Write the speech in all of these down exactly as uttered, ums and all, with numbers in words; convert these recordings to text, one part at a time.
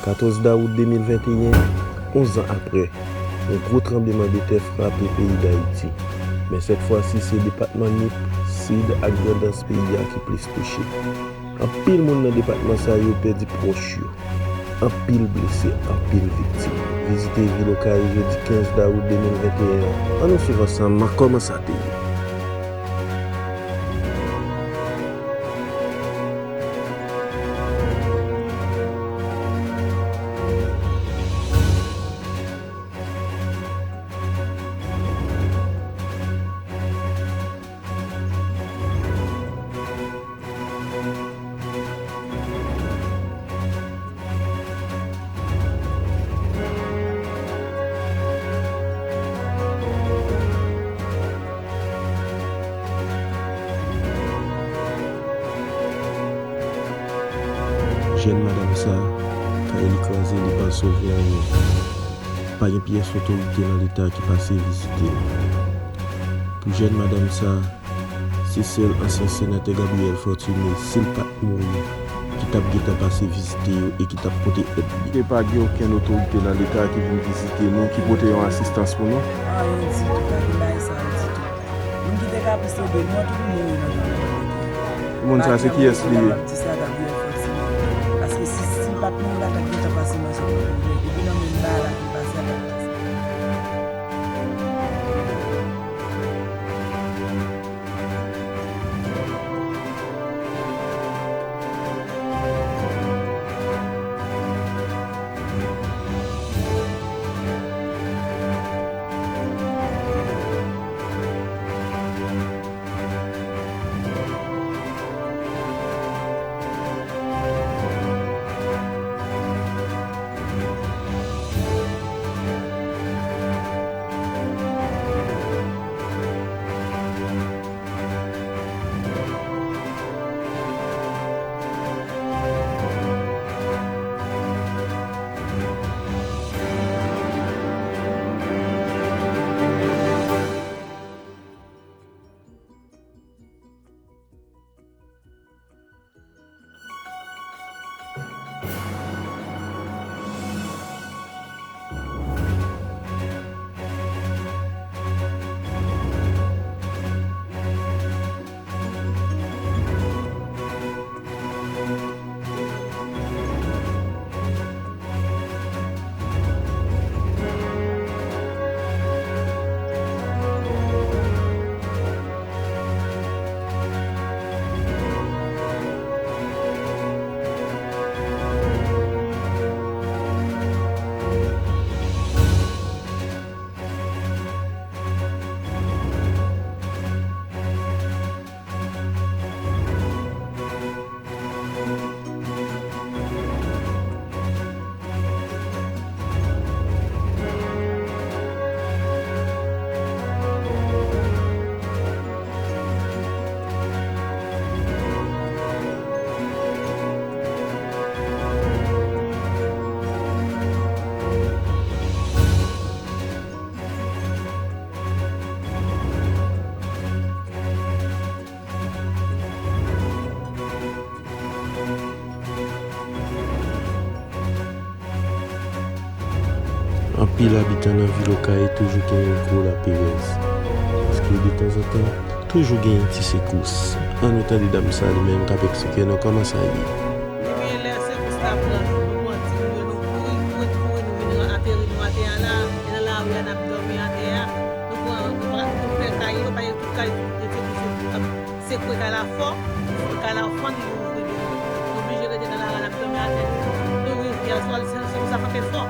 Katòz dawout de mil venteyen, onz an apre, yon gwo tranblemanntè frape peyi Dayiti. Men sèt fwa si, se depatman Nip, Sid ak Grandans peyi a ki plis touche. Anpil moun nan depatman sa yo pèdi pwòch yo. Anpil blese, anpil viktim. Vizite vil Okay jodi kenz dawout de mil venteyen an. Ann nou swiv ansanm kòman sa te ye. Jèn madanm sa, kay li kraze, li pa sove anyen. Pa gen pyès otorite nan Leta ki pase vizite l. Pou jèn madanm sa, se sèl ansyen senatè Gabriel Fortuné, si l pa t mouri, ki t ap gentan pase vizite yo e ki t ap pote èd li. E pa gen okenn otorite nan Leta ki vin vizite nou, ki pote yon asistans pou nou? Anyen ditou, pa gen bagay sa yo ditou. Moun ki te ka plis ede nou an, tou mouri nan tranblemanntè a. Moun sa, se kiyès li ye? Pa gen moun ki kapab di sa, Gabriel Fortuné. Paske si, si l pa t mouri la, t ap gentan pase nan zòn nan. Depi nan menm ba la, pou l pase a, t ap pase. Anpil abitan nan vil Okay toujou kenbe gwo laperèz, paske detanzantan, toujou genyen ti sekous. Ann nou tande dam sa li menm k ap eksplike nou kòman sa ye. Ebyen, lè sekous la pran nou, nou pran timoun yo, nou kouri, kouri, kouri, nou vin ateri nou atè a la, e nan lari a, n ap dòmi atè a. Nou pran, nou pran, nou fè kay yo, paske tout kay, tout sekous yo ap sekwe kay la fò, kay la fann, li ouvri de nou. Nou oblije rete nan lari a, n ap dòmi atè nou. Nou rive yè swa, se, se konsa frape fò.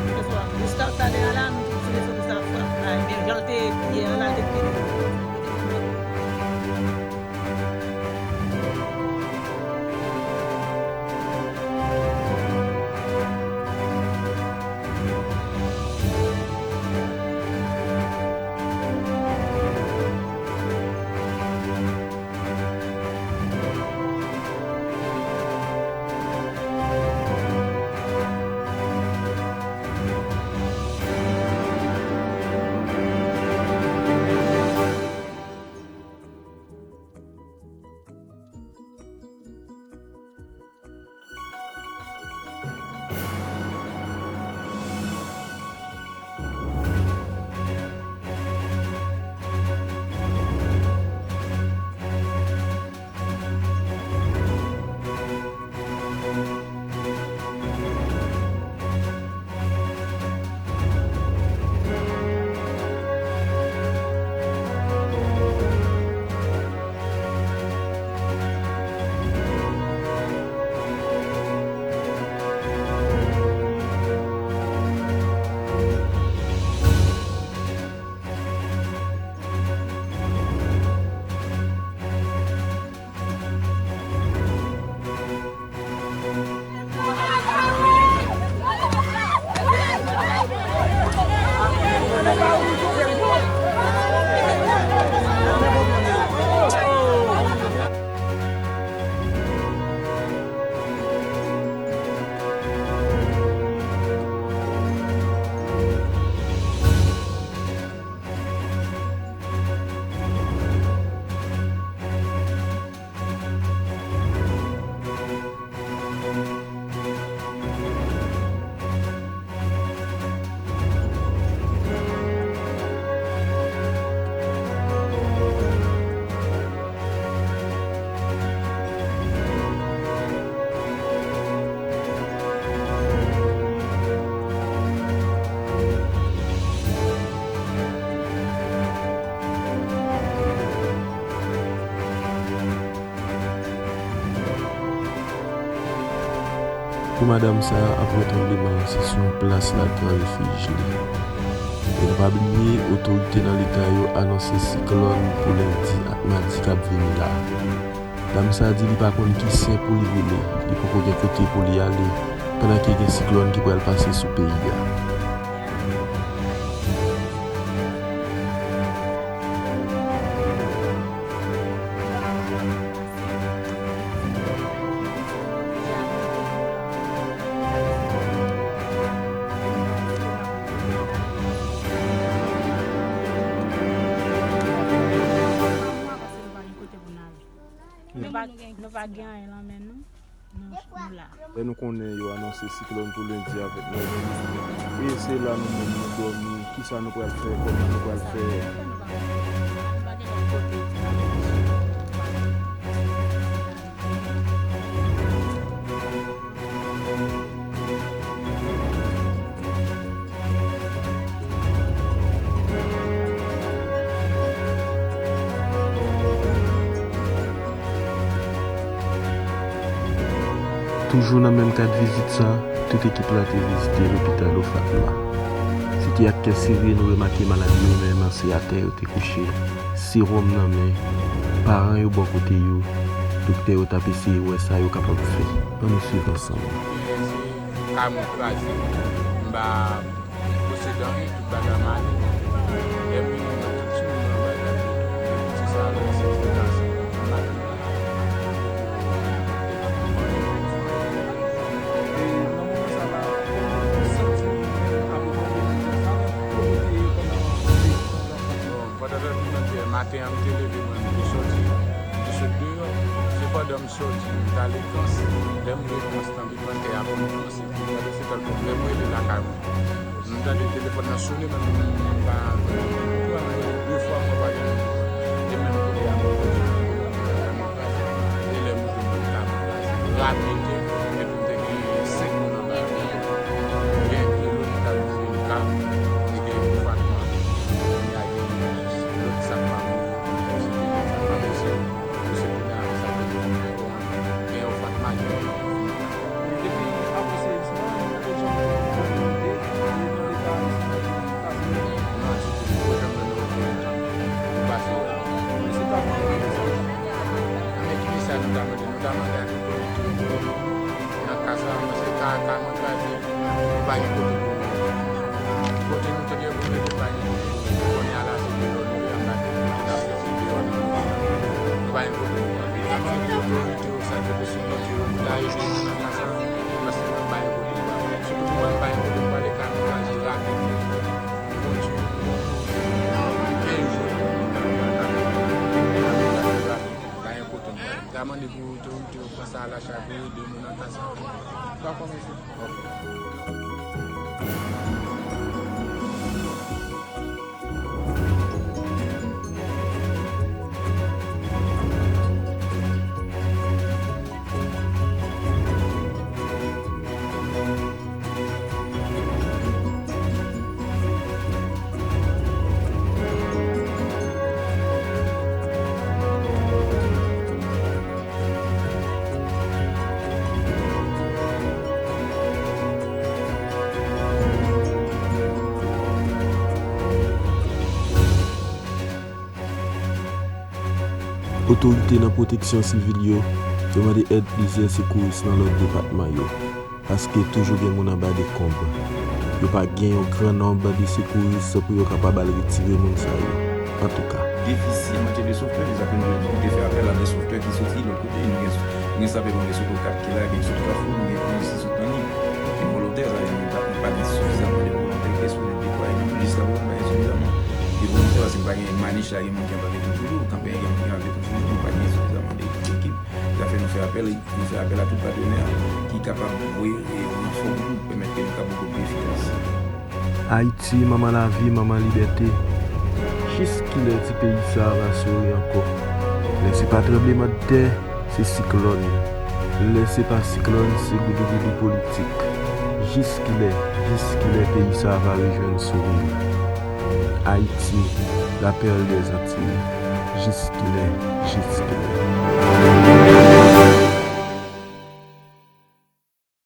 Yè swa, jiska talè a la, nou toujou sou leson sa frape la. Ebyen, jan l te ye yè a la, l te pi di. Madanm sa a, apre tranbleman an, se sou yon plas l al pran refij li. E nou pa bliye, otorite nan leta yo anonse siklòn pou lendi ak madi k ap vini la. Dam sa a di li pa konn ki sen pou li rele, li poko gen kote pou li ale, pandan ke gen siklòn ki pral pase sou peyi a. Nou pa, nou pa gen anyen nan men nou. Nou, nou la. Lè nou konnen yo anonse siklòn pou lendi avèk madi, e se la nou menm nou dòmi, kisa nou pral fè, kòman nou pral fè? Toujou nan menm kad vizit sa, tout ekip la te vizite lopital Ofatma. Se te ak kè sere nou remake malad yo menm se atè yo te kouche, sewòm nan men, paran yo bò kote yo, doktè yo t ap eseye wè sa yo kapab fè. Ann nou swiv ansanm. Kay mwen kraze. M pa posede anyen, tout bagay m ale. Lè m vini, m wè tout timoun nan bagay, depi ti sa a, lè se ti gason, m ale. E nan moman sa la, kòman ou santi w menm apre tranblemanntè sa a? Kote w te ye pandan tranblemanntè? Bon, pandan tranblemanntè, maten an, m te leve, mwen, m te soti, m te sot deyò. Se pandan m soti, m t ale Kans. Lè m rive Kans, tranblemanntè a pran m Kans. Epi, pandan se tan, lè m rele lakay mwen, m tande telefòn nan sone, men m pa jwenn moun. Mwen rele de fwa, mwen pa jwenn moun. E menm kote a, mwen jwenn moun. E lè m rive, mwen ka mwen kraze rapide. Epi m te gen senk moun anba mwen. Gen de lopital J N K, te gen Ofatma, kounye a gen lòt sa k pa bon, se te lòt sa k pa bon, se, se te nan sa te gen yon Ofatma, gen Epi, apre seyis lan, nou poko janm wè otorite nan eta Ayiti kraze. Non, ditou, nou poko janm wè otorite pou pase la. Men se pa pou otorite sa. Men ki mesaj nou ta mande? Nou ta mande ak otorite yo pou ede nou nan ka sa a, paske ka, ka mwen kraze, nou pa gen kote pou nou rete. Kote nou te gen pou nou rete, nou pa gen kote pou nou rete. Kounye a la, se deyò nou ye, anba tè, kote n ap rete, se deyò nou ye. Nou pa gen kote pou nou rete. N ap mande otorite yo, sa ki posib, pou yo ta ede nou nan ka sa, paske mwen pa gen kote pou m ale. Sitou pou mwen, m pa gen kote pou m ale, ka nou kraze rapid. M kondui, m kondui kenz jou, m pa gen kote pou m ale. M pa gen kote pou m ale. M ta mande pou otorite yo pran sa alacha pou yo ede nou nan ka sa. Dakò, mesye. Otorite nan pwoteksyon sivil yo, yo mande èd plizyè sekouris nan lòt depatman yo. Paske toujou gen moun anba dekonb. Yo pa gen yon gran nonb de sekouris pou yo kapab al retire moun sa yo. Antouka. Defisi an matyè de sovtè, se sa ke nou te di, nou te fè apèl a de sovtè ki soti lòt kote. Nou gen, nou gen sapè pompe sot Okap ki la, gen sot Kafou, nou gen polis ki sot nan Nip. Ki volontè, sa vle di nou pa, nou pa gen sifizaman de volontè ki disponib deplwaye nan jis la pou nou pa gen sifizaman de volontè, paske nou pa gen manich la, gen moun ki anba beton toujou, kanpe gen moun ki anba beton toujou, nou pa gen sifizaman de ekip. Sa fè nou fè apèl, nou fè apèl a tout patnè ki kapab voye, e, ranfò pou nou, pèmèt ke nou kapab pi efikas. Ayiti, manman lavi, manman libète. Jis kilè ti peyi sa a va souri ankò? Lè se pa tranblemanntè, se siklòn. Lè se pa siklòn, se goudougoudou politik. Jis kilè, jis kilè peyi sa a va rejwenn souri? Ayiti, la perle des Antilles. Jiskilè, jiskilè?